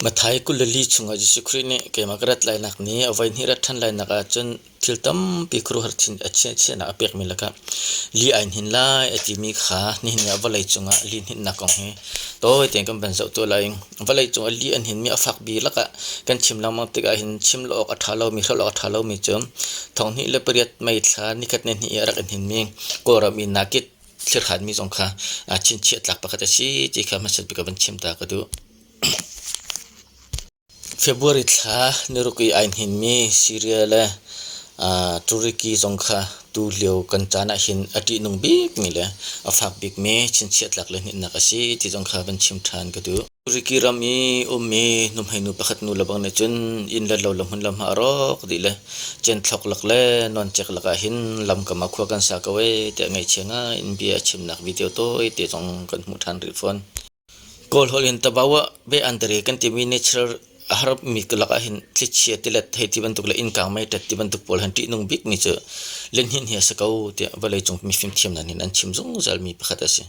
Matthai 24 chungah Jesuh Khrih nih keimah ka rat lainak ni a voihnih rat ṭhan lainak ahcun thil tampi khuaruahhar chiahnak a pekmi lakah li ai hnin lai a timi kha nihin ah vawlei cungah li hninhnak kong hi tawi tein kan van zoh tuah lai. Vawlei cungah li an hninmi a fak bik lakah kan chim lengmang tikah hin chim lo awk a ṭha lomi, hrolh awk a ṭha lomi cu 2008 May thla nikhat ni hnih i a rak i hninmi Kawlram i Nakit thlirhranmi zong kha chinchiah tlak pakhat a si ti kha hmasat bik ah van chim ta ka duh. February thla niruk i ai hninmi Syria le Turkey zong kha tulio kan caan ah hin a ṭihnung bikmi le a fak bikmi chinchiah tlak le hninhnak a si ti zong kha van chim ṭhan ka duh. Turkey ram i ummi nuhmeinu pakhat nu le bang nih cun inn le lo le hmun le hma a rawk dih le Centhlok lak le nawncek lakah hin lamkam ah khua kan sa ko ee tiah ngaihchia ngai in bia a chimnak video tawite zong kan hmuh ṭhan rih fawn. Kawl holh in Tabawa be andare kan timi natural a harmi lakah hin thlichia tilet hei ti bantuk le innkang meiṭet ti bantuk pawl han ṭihnung bikmi cu lihninh hi a si ko tiah vawleicung mifimthiam hna nih an chim zungzalmi pakhat a si.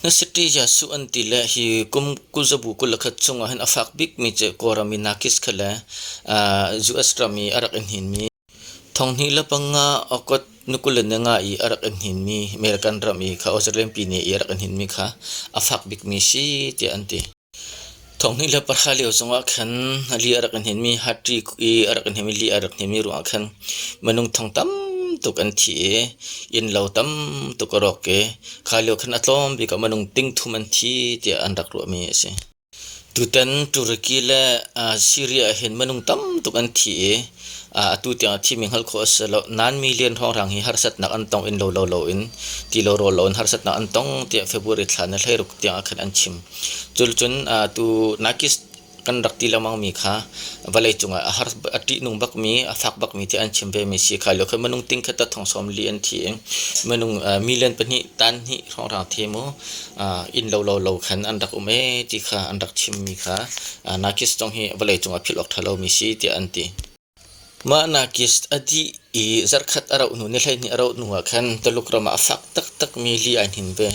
Hnasiti Jesuh an ti le hi kum kuzzabu 21 chungah hin a fak bikmi cu Kawlram i Nakis kha le US ram i a rak i hninmi 2005 August ni 25 i a rak i hninmi American ram i kha Australian pine i a rak i hninmi kha a fak bikmi si tiah an ti. 2010 lio zongah khan li a rak i hninmi Haiti i a rak i hninmi li a rak hninmi ruangah khan minung thong tam tuk an thi i innlo tam tuk a rawk i kha lio khan a tlawm bik ah minung ting thum an thi tiah an rak ruahmi a si. Tutan Turkey le Syria ah hin minung tam tuk an thi i atu tiang a thimi hngalh khawh a si lo. Nain million hrawnghrang hi harsatnak an tong innlo lo loin ti lo rawl loin harsatnak an tong tiah February thla ni 16 tiang ah khan an chim. Cucun tu Nakis kan rak ti lengmangmi kha vawleicung ah a har a ṭihnung bakmi a fak bakmi tiah an chim vemi si kha lio khan minung ting khat thong sawm li an thi i minung million pahnih tan hnih hrawnghrang thi mu inn lo lo lo khan an rak um ee ti kha an rak chimmi kha Nakis zong hi vawleicung ah philh awk ṭha lomi si tiah an ti. Mah Nakis a dih i zarhkhat a rauh hnu ni 12 a rauh hnu ah khan Tuluk ram ah a fak taktakmi li ai hnin ve.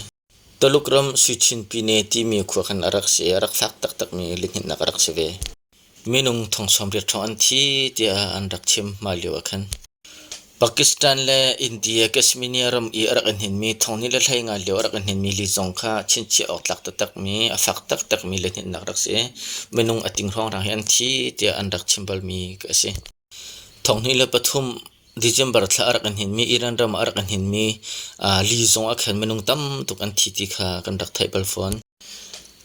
Tuluk ram Suichin Pyine timi khua khan a rak si i a rak fak taktakmi lihninhnak a rak si ve. Minung thong 80 hrawng an thi tiah an rak chim mah lio ah khan. Pakistan le India Kashmir ram i a rak i hninmi thong ni le hlei nga lio a rak i hninmi li zong kha chinchiah awk tlak taktakmi a fak taktakmi lihninhnak rak si. Minung a ting hrawnghrang hi an thi tiah an rak chim balmi a si. 2003 December thla a rak i hninmi Iran ram ah a rak i hninmi li zong ah khan minung tam tuk an thi ti kha kan rak theih bal fawn.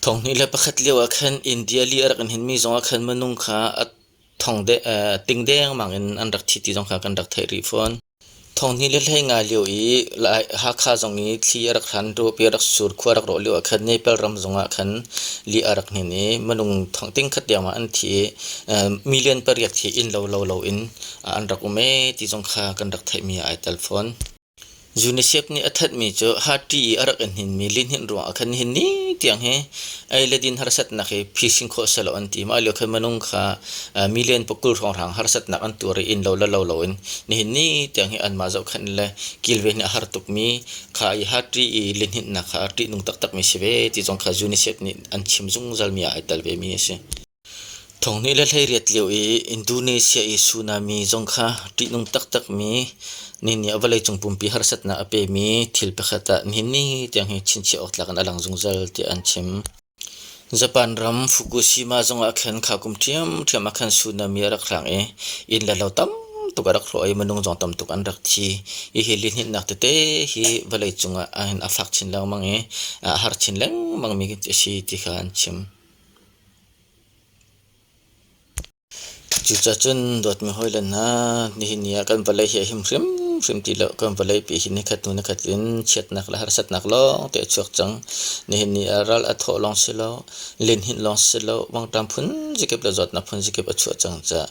2001 lio ah khan India li a rak i hninmi zong ah khan minung kha a thong de, ting dengmang in an rak thi ti zong kha kan rak theih rih fawn. 2015 lio i Hakha zong i thli a rak hran, ruahpi a rak sur, khua a rak rawh lio ah khan Nepal ram zong ah khan li a rak hnin i minung thong ting khat tiang ah an thi i million pariat hi inn lo lo loin an rak um ee ti zong kha kan rak theihmi ah ai tel fawn. UNICEF nih a thanhmi cu Haiti i a rak i hninmi lihninh ruangah khan nihin ni tiang hi ei le din harsatnak hi phisin khawh a si lo an ti. Mah lio khan minung kha million pakul hrawnghrang harsatnak an tuar i inn lo le lo loin nihin ni tiang hi anmah zohkhenh le kilven hi a har tukmi kha i Haiti i lihninhnak kha a ṭihnung taktakmi si ve ti zong kha UNICEF nih an chim zungzalmi ah ai tel vemi a si. 2018 lio i Indonesia i tsunami zong kha ṭihnung taktakmi nih nih vawleicung pumpi harsatnak a pemi thil pakhat ah nihin ni tiang hi chinchiah awk tlak in a lang zungzal tiah an chim. Japan ram Fukushima zongah khan kha kum ṭhiamṭhiam ah khan tsunami a rak hrang i inn le lo tam tuk a rak hrawh i minung zong tam tuk an rak thi. Hihi lihninhnak tete hi vawleicung ah a fak chin lengmang i a har chin lengmangmi a si ti kha an chim. Cucacun dawtmi hawile hna, nihin ni ah kan vawlei hi a him hrimhrim ti lo. Kan vawleipi hi nikhat hnu nikhat in chiatnak le harsatnak lawng te a chuak cang. Nihin ni ah ral a thawh lawng si lo, linhinh lawng si lo, mangṭam phun zikip le zawtnak phun zikip a chuah cang caah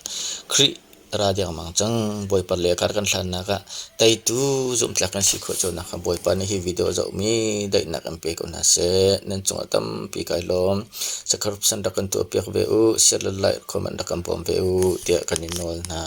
Khrih ra dengmang cang. Bawipa le kar kan hlannak ah teitu zumhtlak kan si khawh cio nakhnga Bawipa nih hi video zohmi daihnak in pe ko hna seh. Nan cungah tampi kai lawm. Subscribe rak kan tuahpiak ve u. Share le like comment rak kan bawm ve u tiah kan in nawl hna.